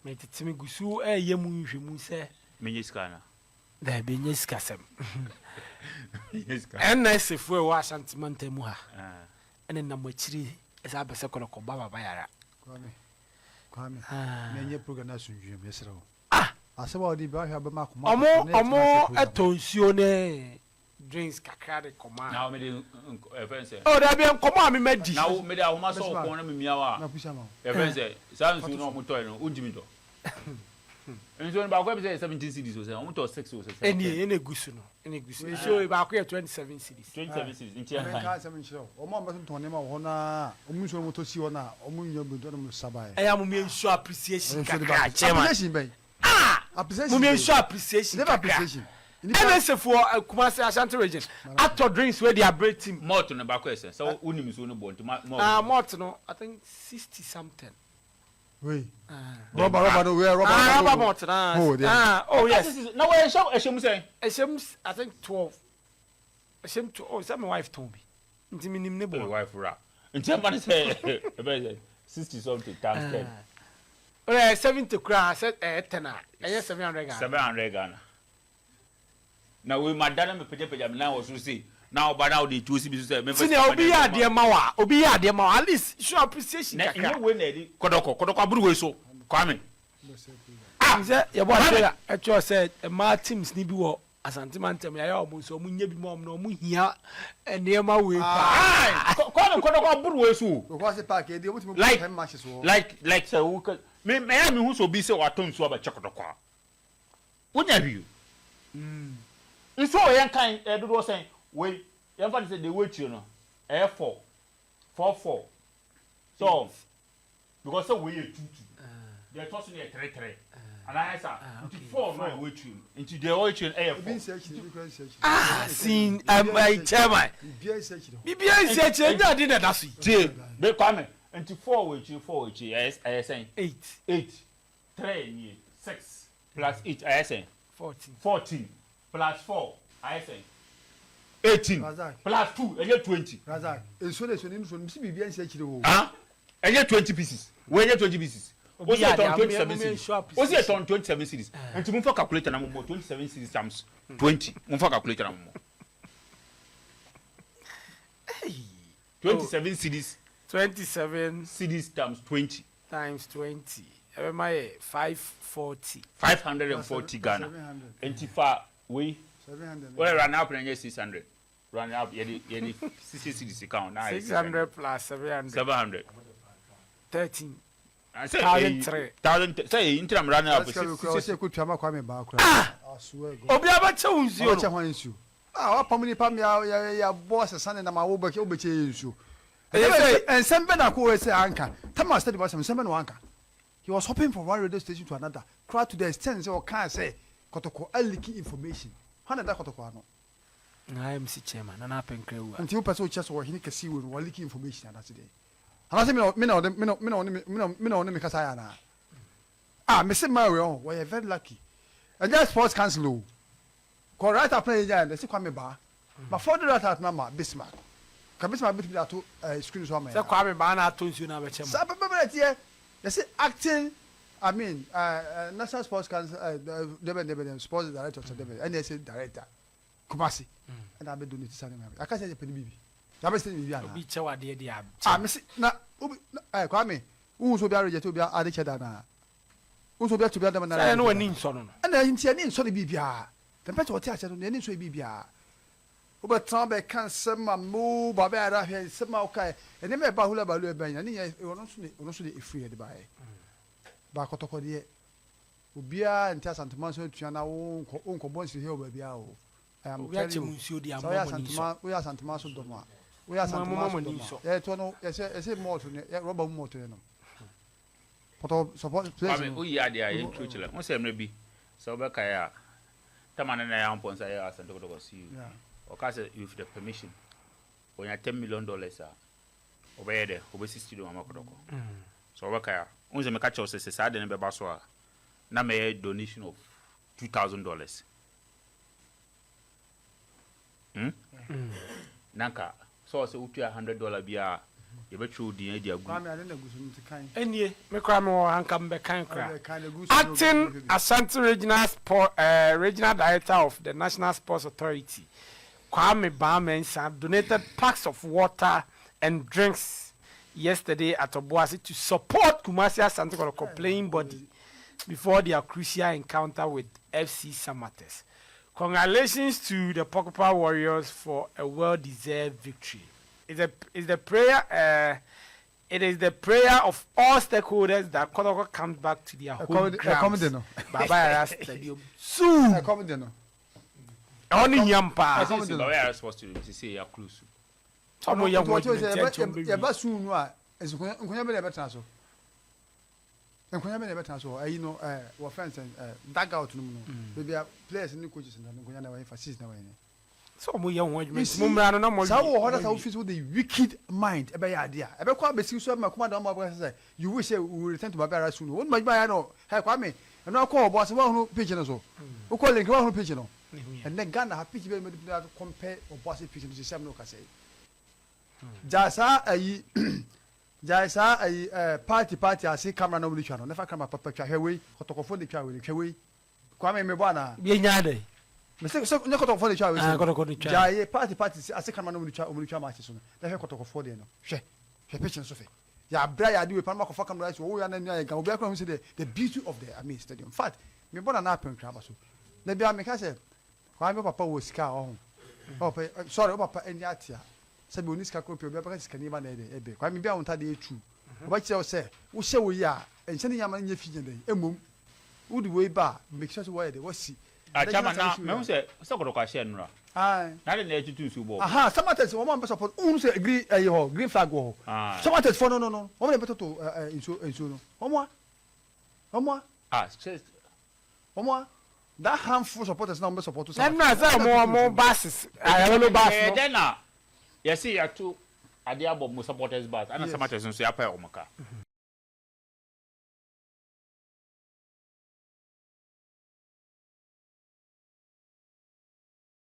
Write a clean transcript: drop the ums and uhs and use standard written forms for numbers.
Metete me gu so ɛyɛ mu nhwɛmu sɛ. Menye sika na. Daabi, ɛnyɛ sikasɛm. Menye sika. NSA foɔ ɛwɔ Ashanti mantam mu ha ɛne nam akyiri ɛsɛ abɛsɛ kɔdɔkɔ ba Baba Yara. Kwame, Kwame, na ɛnyɛ program na asomdwie mu, yɛsrɛ wo. Ah! Asɛm a wɔde bi ahwɛ abɛma akoma. Ɔmo ɛtɔ nsuo ne drinks kakra de kɔma. Na mede ɛfɛn sɛ. Oh, dabi, nkɔmɔ a mema di. Na wo mede ahoma sɔ wo kɔn na memia wo a. Na pusa ma wo. Ɛfɛn sɛ saa nsuo no ɔmo tɔɛ no wontumi ntɔ. Nsuo no baako yɛ sɛ 17 cedis o, sɛ ɔmo tɔ six o, sɛ 7. Ɛnie ɛna egu so no, ɛna egu so. Nsuo yi baako yɛ 27 cedis. 27 cedis nti ɛnkan. Menka asɛm nkyerɛ wo. Ɔmo a wɔbɛtontɔn nneɛma wɔ hɔ no a, ɔmo nsuo no wɔtɔ si hɔ no a, ɔmo nya bi ntɔ no mo sa baeɛ. Ɛyɛ a mo yɛ nsuo appreciation Nsuo de kakra ba. chairman. Appreciation bɛn? Ah! Appreciation Mo yɛ bɛn? nsuo appreciation Never kakra. appreciation. Nipa NSA foɔ Kumasi, Ashanti Region atɔ drinks wei de abrɛ team. Malt no baako yɛ sɛ wonim nsuo no bɔ nti malt. Ah, malt no, I think 60 something. Wei. Ah. Rɔba no, wei rɔba. Ah, rubber malt na. Oh, dear. Ah, oh yes. Na wɔyɛ ɛhyɛ mu sɛn? Ɛhyɛ mu, I think 12. Ɛhyɛ mu 12. Oh, sɛ my wife tɔn bi. Nti mi nim ne Ɛyɛ bɔ. wife ra. Nti ɛma ne sɛ ɛbɛyɛ sɛ 60 something times 10. Ɔyɛ 70 koraa sɛ ɛyɛ 10 a, ɛyɛ 700 Ghana. 700 Ghana. Na wei ma da na mepagyapagya me nan wɔ soro sei na ɔba na ɔde tuo si bi so sɛ memfa Senior, obi yɛ adeɛ ma wa, obi yɛ adeɛ ma wa, at least show appreciation na kakra. ɛnyɛ wei na ɛde kɔdɔkɔ aboro wei so, Kwame. Ah, sɛ yɛbɔ akyerɛ a ɛkyerɛ sɛ mmaa teams ni bi wɔ Asante mantam, yɛayɛ ɔmo nso ɔmo nya bi ma ɔmo na ɔmo hia nneɛma wei paa. Ai, Kwame, kɔdɔkɔ aboro wei so o. Okwasi Park, edi ɔmo tumi Like 10 matches wɔ hɔ. Like sɛ wo ka me mɛyɛ a mehu sɛ obi sɛ watɔ nsuo abɛkyɛ kɔdɔkɔ a, wonya hwee o. Nsuo wɔ yɛn kan ɛyɛ dodoɔ sɛn? Wei yɛmfa no sɛ deɛ ɛwɔ akyire no ɛyɛ four four four so, because sɛ wei yɛ two two, deɛ ɛtɔ so no yɛ three three anaa ɛyɛ saa, nti four no a ɛwɔ akyire no, nti deɛ ɛwɔ akyire no ɛyɛ Ebi four. nsi akyire, ebi kura nsi akyire. Ah, sin chairman. Biribiara nsi akyire hɔ. Biribiara nsi akyire, ɛnyɛ ade na ɛda so yi. Tie be, Kwame, nti four wɔ akyire, four wɔ akyire, ɛyɛ sɛn? 8. 8, three nie, six plus 8 ɛyɛ sɛn? 14. 14 plus four ayɛ sɛn? 18. Razak. Plus two ɛnyɛ 20? Razak, nsuo na nsuo no nsuo no, msi biribiara nsi akyire hɔ. Ah, ɛnyɛ 20 pieces wei? Ɛnyɛ 20 pieces? Obi Osi yɛ ɛtɔn adeɛ, 27 mo cedis. show Osi appreciation. ɛtɔn 27 cedis, nti mo nfa calculator na mo bɔ 27 cedis times 20. Mo nfa calculator na mo bɔ 27 cedis. 27 cedis times 20. Times 20 ɛbɛma yɛ 540. 540 Ghana. 700. Nti fa wei 700. Wɔyɛ round up na ɛnyɛ 600? Round up, yɛde 60 cedis ka ho na ayɛ 600 plus 700. 700. 13. Sɛ 1,003. Thousand sɛ eyi ntina round up. Sika bi kura ɔsɛ ekotua ma Kwame baa kura. I swear God. Obi abɛkyɛ wo nsuo Ɔbɛkyɛ no. hɔn nsuo. Ah, wapam nipa mi a yɛ yɛ bɔ sesa ne nam a wobɛkyɛ yɛ nsuo. Ɛyɛ sɛ- Nsɛm bɛ na ko wɔ sɛ anka. Tama steady wasɛm nsɛm bɛ na wanka. He was hopping from one radio station to another. Kura to the extent sɛ ɔkaa sɛ Kɔtɔkɔ aleak information. Hɔn na da Kɔtɔkɔ ano? Na IMC chairman Nana Apenkra wu a. Nti wopɛ sɛ wokyerɛ sɛ ɔhene kɛse wei no wɔleak information anase deɛ? Anase me na ɔde me na ɔne me na ɔne me kasa yɛ anaa? Ah, me se maa wei ɔho wɔyɛ very lucky. Ɛnyɛ sports council o. Kɔ write up na yɛ nyaa yɛ sɛ Kwame Baa. Ma forward write up na ma Bismarck. Ka Bismarck betumi de ato screen so ama Sɛ yɛn. Kwame Baa na atɔ nsuo no abɛkyɛ mo. Saa pɛpɛpɛ na ɛteɛ. Yɛse acting, I mean National Sports Council dɛbɛn dɛbɛn sports director sɛ dɛbɛn ɛna ɛsɛ director Kumasi ɛna abɛ donate sa ne ma aka sɛ yɛpɛ ne biribi yabɛ sɛ ne biribi anaa? Obi kyɛ wo adeɛ deɛ Ah, akyɛ. mesi na obi na Kwame, wohu sɛ obi areject obi ade kyɛ da naa? Wohu sɛ obi ato obi adama na Sɛ ɛno w'ani nsɔ no. Ɛna nti ɛni nsɔ ne biribiara dɛm pɛ sɛ ɔte aseɛ no na ɛni nsɔ ne biribiara. Wobɛtena bɛka nsɛm a mo ba bɛyɛ ara hwɛ nsɛm a wokae nneɛma ɛba hula balu ɛbɛn nyina ne nyɛ ɔno nso ne ɔno nso de ɛfiri yɛde baeɛ baakɔtɔkɔ deɛ obiara nte Asantema nso atua na wonkɔ wonkɔbɔ nsirihɛ wɔ baabiara o. I am Obi akyɛ telling mu you nsuo de sɛ ama woyɛ mo ani nsɔ. Asantema, woyɛ Asantema so dɔm a, woyɛ Mo Asantema mo so ani dɔm nsɔ. a yɛtoɔ no yɛsɛ yɛsɛ malt ne rɔba mu malt ne nom pɔtɔ support players Kwame no. woyi adeɛ a yɛnturo kyerɛ ho sɛ mmerɛ bi sɛ wobɛkae a, tama ne na yɛ ampɔnsa yɛ Asante Kotoko CEO. Ɔka sɛ with the permission ɔnya $10 million a, ɔbɛyɛ dɛ ɔbɛsi studio ama Kɔtɔkɔ. Sɛ wobɛkae a, wohu sɛ meka kyerɛ wo sɛ saa de no bɛba so a, na mɛyɛ donation of $2,000, Na nka sɛ ɔsɛ wotua $100 biara. Yɛbɛtwerɛ wo din adi agu. Kwame ade na gu so no nti kan. Ɛnie, me koraa mewɔ ha nka mebɛkan koraa. Ɔdeɛ kan na gu so no Acting obi bi. Ashanti Regional Sport eh, Regional Director of the National Sports Authority, Kwame Baa Mensah donated packs of water and drinks yesterday at Obuasi to support Kumasi Asante Kotoko playing body before their crucial encounter with FC Samatex. Congratulations to the Pokopa Warriors for a well-deserved victory. It's, a, it's the prayer. Uh, it is the prayer of all stakeholders that Kotoko comes back to their home grounds. Baba Yara Stadium soon. Ɛhɔ ne hia paa. Baba Yara Sports Stadium sisi yɛ close. Sɛ ɔmo yɛ ho adwuma nti ɛnkyɛn ɔmo bɛ wie. Yɛba soon no a nkonya bɛ na ɛbɛtena so. Nkonya bɛ na ɛbɛtena so hɔ. Ɛyi no ɛɛ wɔfɛn sɛ ɛɛ dugout no mu no. Baabi a players ne coaches no nkonya na wɔyɛ fa seats na wɔyɛ. Sɛ ɔmo yɛ ho adwuma nti mo mmra no na mo awie. Saa wɔ hɔ na sɛ wofi so wode wicked mind ɛbɛyɛ adeɛ a ɛbɛkɔ abɛsi so ama kuma da ɔmo abɛka sɛ you wish sɛ we will return to Baba Yara soon. Wɔn adwuma yɛ no hɛ Kwame ɛno akɔ ɔbɔ ase wɔahunu pitch no so wokɔ link wɔahunu pitch no ɛnɛ Ghana ha pitch bɛyɛ mɛde compare ɔbɔ ase pitch no sisi am na ɔkasa yi gyaa saa ayi gyae saa ayi ɛɛ party party ase camera na wɔde twa no ne fa camera papa twa hwɛ wei kɔtɔkɔfo de twa wei hwɛ wei Kwame mebɔ anaa. Yɛ nyaa dɛ. Mese sɛ nyɛ kɔtɔkɔfoɔ na etwa wei Ah, kɔtɔkɔ na etwa. Gyae party party ase kanoma na wɔn twa wɔn twa match so no. Na hwɛ kɔtɔkɔfoɔ deɛ no. Hwɛ. Hwɛ pitch no so fɛ. Yɛ abira yɛ ade wei pa no makɔfa camera asi hɔ. Wo ya na nua yɛ gan. Obiara kura hu sɛ the the beauty of the I mean stadium. In fact, mebɔ Nana Apentwa aba so. Da biara meka sɛ Kwame wo papa wɔ sika a ɔho. Wo papa sorry wo papa ani ate a. Sɛbi ɔnni sika koraa pii a obiara bɛka sɛ sikani ba na ɛyɛ dɛn ɛbɛ. Kwame bia wo ntade yɛ true. Ɔbɛkyerɛ wo sɛ wohyɛ wei a ɛnhyɛ ne nyama no nyɛ fi nyɛ dɛn. Mmom Wode wei ba a, make sure sɛ woayɛ dɛ, woasi. Ah chairman na mehu sɛ sɛ kɔtɔkɔ ahyɛ nnora. Aye. Na adɛn na yɛtutu nsuo bɔɔ. Aha Samatex wɔn a wɔpɛ support wohunu sɛ green ɛyi hɔ green flag wɔ hɔ. Aye. Samatex foɔ no no no wɔn na ɛbɛtoto ɛ nsuo nsuo no wɔn a wɔn a. Ah sɛ. Wɔn a that handful supporters na wɔn bɛ support Samatex. Ɛnna sɛ wɔn wɔn buses ayɛlɛ bus no. Ɛyɛ dɛn na yɛsi yɛato adeɛ abɔ mo supporters bus ɛna Samatex nso yɛapae wɔn ka.